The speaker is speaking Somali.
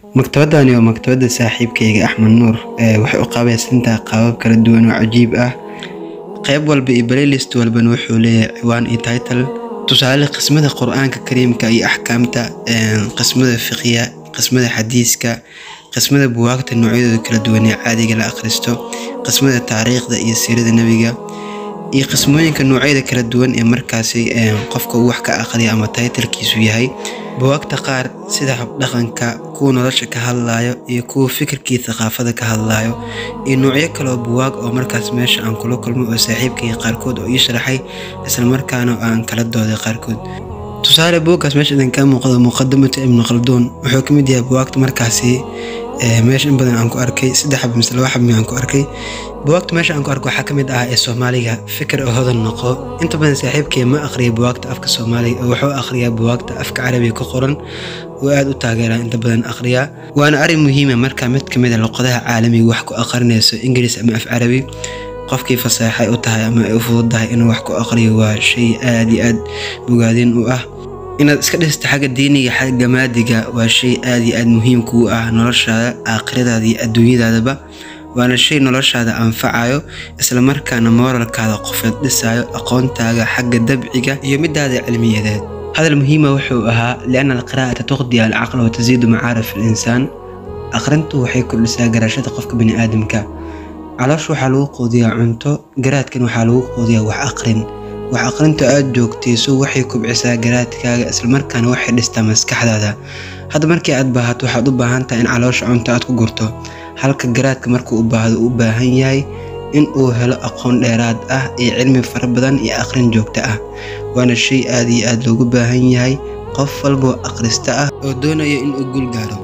Maktabadani waa maktabadda saaxiibkayga Axmed Nuur. Waxay u qaabaysantahay qaabab kala duwan oo cajiib ah. Qayb walba iyo playlist walbana wuxuu leeyahay ciwaan iyo title. Tusaale, qismada Qur'aanka Kariimka iyo axkaamta, qismada fiqiga, qismada xadiiska, qismada buugaagta noocyadooda kala duwan ee caadiga la akhristo, qismada taariikhda iyo siirada nebiga, iyo qismooyinka noocyada kala duwan ee markaasi qofka uu wax ka akhriyo ama title-kiisu yahay. Buugaagta qaar sida habdhaqanka, kuwa nolosha ka hadlayo iyo kuwa fikirkii thaqaafada ka hadlayo, iyo noocyo kale oo buugaag oo markaas meesha aan kula kulmo oo saaxiibkayga qaarkood oo ii sharaxay, isla markaana aan kala dooday qaarkood. Tusaale, buuggaas meesha idinkaga muuqdo, Muqadimatu Ibnu Khalduun, wuxuu ka mid yahay buugaagta markaasi meesha in badan aan ku arkay, 3 xabo mise 2 xabo aan ku arkay. Buugaagta meesha aan ku arkay waxaa ka mid ah ee Soomaaliga, Fikir oo Hodan Noqo. Inta badan saaxiibkay ma akhriyo buugaagta afka Soomaaliga, wuxuu akhriyaa buugaagta afka Carabiga ku qoran oo aad u taageera, inta badan akhriyaa. Waana arrin muhiim ah marka mid ka mid ah luqadaha caalamiga wax ku akhrinayso, Ingiriis ama af Carabi, qofkii fasaxay u tahay ama ay u fududahay inuu wax ku akhriyo waa shay aad iyo aad bogaadin u ah. Inaad iska dhisto xagga diiniga, xagga maadiga waa shay aad iyo aad muhiim kugu ah noloshaada, aakhiradaada iyo adduunyadaadaba. Waana shay noloshaada anfacayo, isla markaana mooralkaada qofeed dhisayo, aqoontaaga xagga dabciga iyo midaada cilmiyadeed. Hadal muhiim ah wuxuu ahaa: lianna alqiraa'ata tuqdi alcaqla wa taziidu macaarif alinsaan. Akhrintu waxay kordhisaa garashada qofka bini'aadamka. Caloosha waxaa lagu quudiyaa cunto, garaadkan waxaa lagu quudiyaa wax akhrin. Wax akhrinta aad joogtayso waxay kobcisaa garaadkaaga, isla markaana waxay dhistaa maskaxdaada. Hadda markii aad baahato, waxaad u baahan tahay in caloosha cunto aad ku gurto, halka garaadka markuu u baahdo u baahan yahay in uu helo aqoon dheeraad ah iyo cilmi fara badan iyo akhrin joogto ah. Waana shay aad iyo aad loogu baahan yahay qof walba oo akhrista ah oo doonaya in uu guul gaaro.